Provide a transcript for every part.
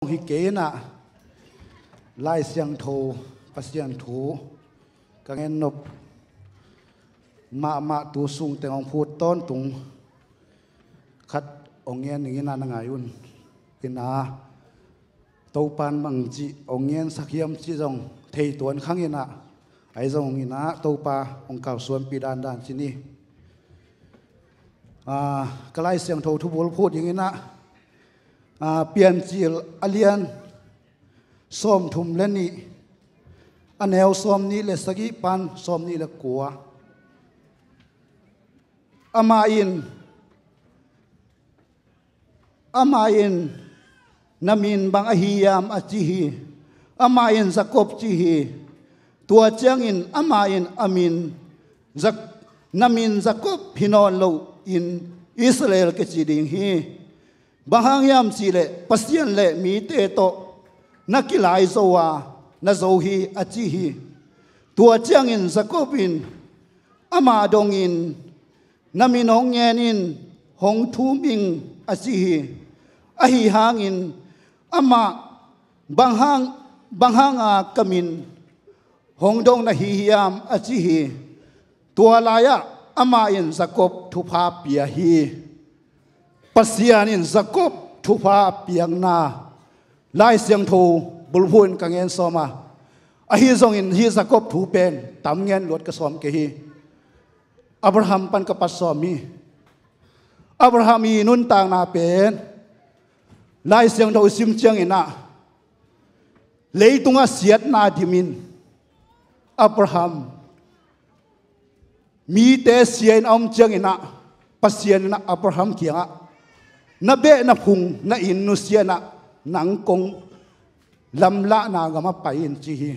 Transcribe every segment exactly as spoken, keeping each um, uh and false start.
hi kei inah, Lai Siangtho, Pasian thu ka ngen nop mahmah tu sung teng hong phut tawntung khat hong ngen ning inah na ngai un. Inah Topan bangci hong ngensak hiam cih zong thei tuan khang inah, ahi zong inah Topa hong kalsuanpih dandan ci ni. Ka Lai Siangtho thubul phut ding inah, Piancil a lian sawmthum le nih, a neu sawmnih le sagih pan sawmnih le kua. Amah in, amah in, "Na min bang ahi hiam?" a ci hi. Amah in, "Jakob," ci hi. Tua ciangin amah in, "A min, Jak-, na min Jakob hi nawn loin Israel kici ding hi. Bang hang hiam cihleh Pasian le mite tawh na kilai zo a, na zo hi," a ci hi. Tua ciangin Jakob in amah dongin, "Na min hong ngen in, hong thum ing," a ci hi. Ahi hangin amah, "Bang hang, bang hanga ka min hong dong na hi hiam?" a ci hi. Tua lai-ah amah in Jakob thupha pia hi. Pasian in Jakob thupha piakna Lai Siangtho bulphuh in ka ngen sawm a, ahi zongin hih Jakob thu pen tam ngen luat ka sawm kei hi. Abraham pan ka pat sawm hi. Abraham i nuntakna pen Lai Siangtho i sim ciangin ah, leitungah siatna dimin Abraham mite sia in a om ciangin ah, Pasian in ah Abraham kiangah, "Na beh na phung, na inn nusia in ah nang kong lamlahna gamah pai in," ci hi.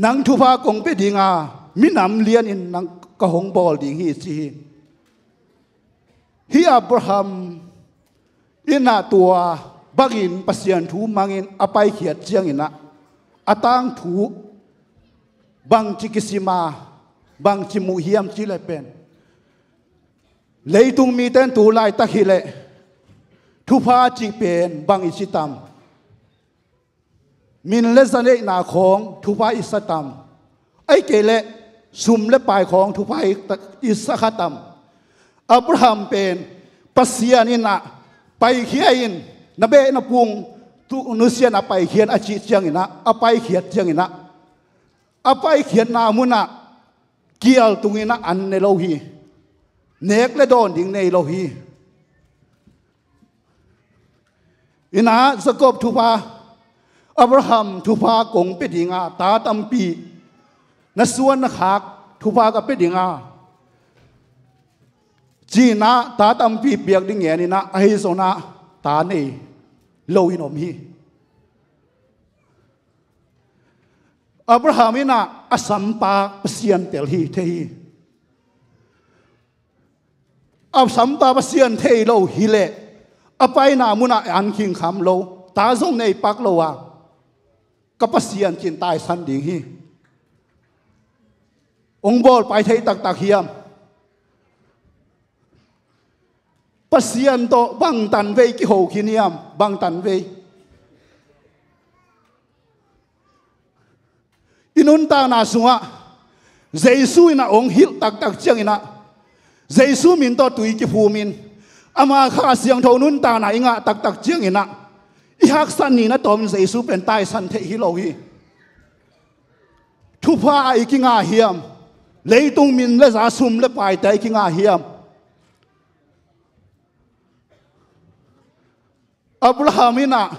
"Nang thupha kong pia dinga minam lianin nang ka hong bawl ding hi," ci hi. Hih Abraham in ah tua bangin Pasian thu mangin a paikhiat ciangin ah, a tangthu bangci kisim a, bangci muh hiam cih leh pen, leitung mite in tu laitak hileh thupha cih pen bang i ci tam? Min le za neihna khawng thupha i sa tam? Ahih kei leh sum le pai khawng thupha i ta-, i sa kha tam? Abraham pen Pasian in ah, "Paikhia in, na beh na phung tu nusia in ah paikhia in," a cih ciangin ah, a paikhiat ciangin ah, a paikhiatna munah kial tungin ah an ne lo hi. Nek le dawn ding nei lo hi. In ah Jakob thupha, "Abraham, thupha kong pia dinga ta tampi, na suan na khak thupha ka pia dinga," ci-in ah ta tampi piak ding ngen in ah, ahi zongin ah ta nei loin om hi. Abraham in ah a sampa Pasian tel hi, thei hi. A sampa Pasian thei lo hileh, a paina munah an khingkham lo, ta zong nei pak lo a, "Ka Pasian," ci-in taisan ding hi. Hong bawl pai thei taktak hiam? Pasian tawh bangtan vei kiho khin hiam? Bangtan vei? I nuntakna sungah Jesu in ah hong hilh taktak ciangin ah, Jesu min tawh tui kiphum in, ama Kha Siangtho nuntakna i ngah taktak ciangin ah, i haksat ni na tawm Jesu pen taisan theih hi lo hi. Thupha ah i kingah hiam? Leitung min le za, sum le paite ah i kingah hiam? Abraham in ah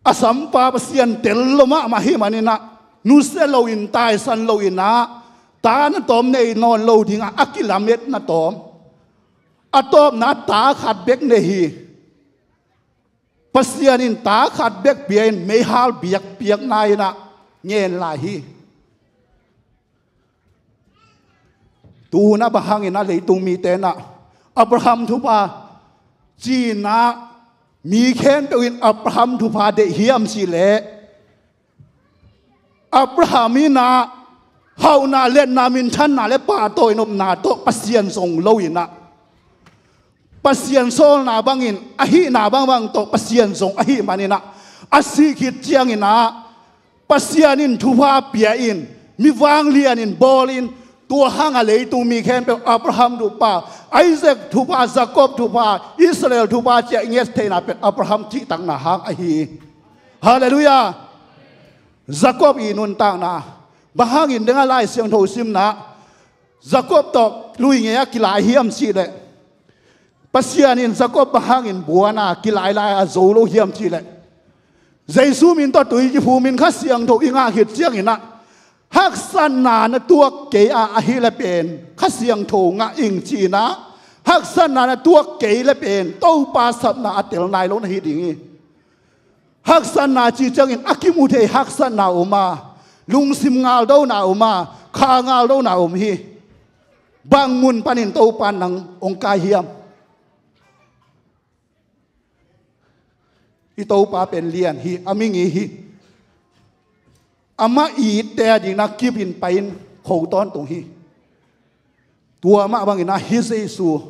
a sampa Pasian tel lo mahmah hi manin ah, nusia loin, taisan loin ah, ta na tawm nei nawn lo dingah a kilamet na tawm, a tawpna ta khat bek nei hi. Pasian in ta khat bek pia-in meihal biakpiakna in ah ngen lai hi. Tu-in ah bang hangin ah leitung mite in ah Abraham thupha ci-in ah, mi khempeuh in Abraham thupha deih hiam cih leh, Abraham in ah hauhna, liatna, minthanna le pahtawi nopna tawh Pasian zong lo in ah, Pasian sawlna bangin, a hihna bangbang tawh Pasian zong ahih maninah, a sih khit cianginah Pasian in thupha pia in, mi vanglian in bawl in, tua hang a leitung mi khempeuh Abraham thupha, Isaac thupha, Jacob thupha, Israel thupha ci-a i nget theihna pen Abraham cihtakna hang ahi hi. Halleluiah. Jacob i nuntakna bang hangin dengah Lai Siangtho simna Jacob tawh lui ngei a kilai hiam cihleh, Pasian in Jacob bang hangin buana kilai lai a zo lo hiam cihleh, Jesu min tawh tui kiphumin Kha Siangtho i ngah khit cianginah haksatna na tuak kei a, ahih le pen Kha Siangtho ngah ing ci-inah haksatna na tuak kei le pen Topa sapna a tel nai lo na hi ding hi. Haksatna ci ciangin a kimu thei haksatna om a, lungsim ngaldona om a, kha ngaldona om hi. Bang mun panin Topa nang hong kai hiam? I Topa pen lian hi, a mingi hi. Amah itte a dingin a kipin pai-in kho tawntung hi. Tua mah banginah hih Jesu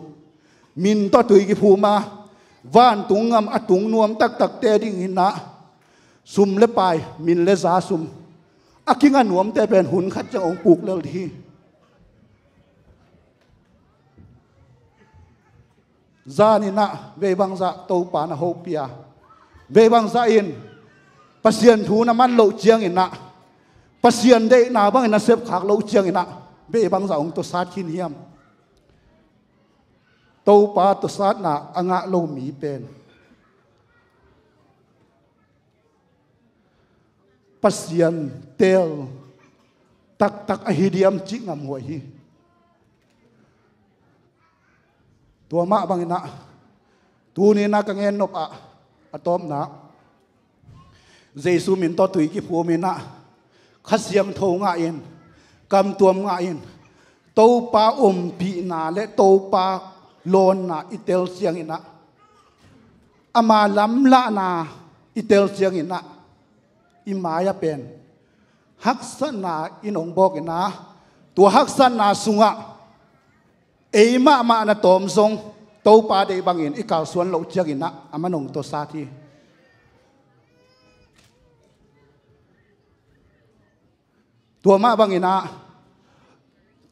min tawh tui kiphum a, vantung gam a tung nuam taktakte dinginah sum le pai, min le za, sum a kinga nuamte pen hun khat ciang hong puk lel ding hi. Zaninah vei bangzah Topa na hopih a, vei bangzah in Pasian thu na man loh cianginah, Pasian deihna bangin na sepkhak loh cianginah, vei bangzah hong tawsat khin hiam? Topa tawsatna a ngah lo mi pen Pasian teel taktak ahi diam cih ngamhuai hi. Tua mah banginah tuninah ka gen nop ah a tawpna, Jesu min tawh tui kiphuminah Kha Siangtho ngahin, kamtuam ngahin, Topa ompihna le Topa lawnna i tel cianginah, ama lamlahna i tel cianginah, i mai-ah pen haksatna in hong bawkinah, tua haksatna sungah ei mahmah na tawm zong Topa deih bangin i kalsuan loh cianginah a man hong tawsat hi. Tua mah banginah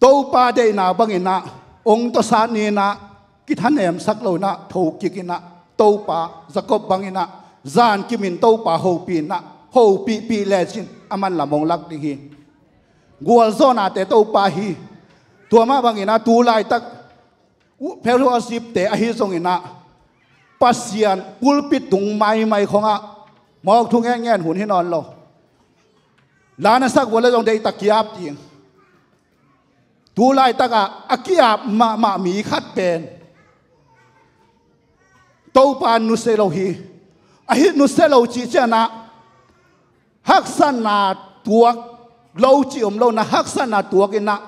Topa deihna banginah hong tawsat ninah kithanemsak loinah thokikinah Topa, Jacob banginah zankimin Topa hopihinah, hopihpih lecin a man lam hong lak ding hi. Gualzawhnate Topa hi. Tua mah banginah tu laitak fellowshipte ahi zonginah Pasian pulpit tung maimai khongah mawk thu ngen ngen hun hi nawn lo. La na sak vua le zong deihtak ki-ap ding. Tu laitakah a ki-ap mahmah mi khat pen Topa nusia lo hi. Ahi nusia lo cih cianah haksatna tuak lo cih om lo, na haksatna tuakinah,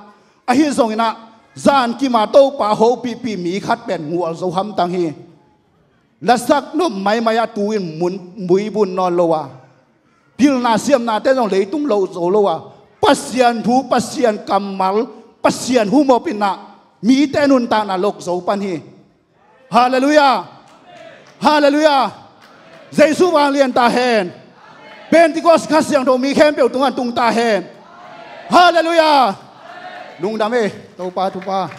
ahi zonginah zankim a Topa hopihpih mi khat pen gualzo hamtang hi. Lasak nop maimai a tu-in mun, muibun nawn lo a, pilna siamnate zong leitung loh zo lo a, Pasian thu, Pasian kammal, Pasian humopinah mite nuntakna lok zo pan hi. Halleluiah. Halleluiah. Jesu vanglian ta hen. Pentecost Kha Siangtho mi khempeuh tungah tung ta hen. Halleluiah. Lungdam e, Topa thupha.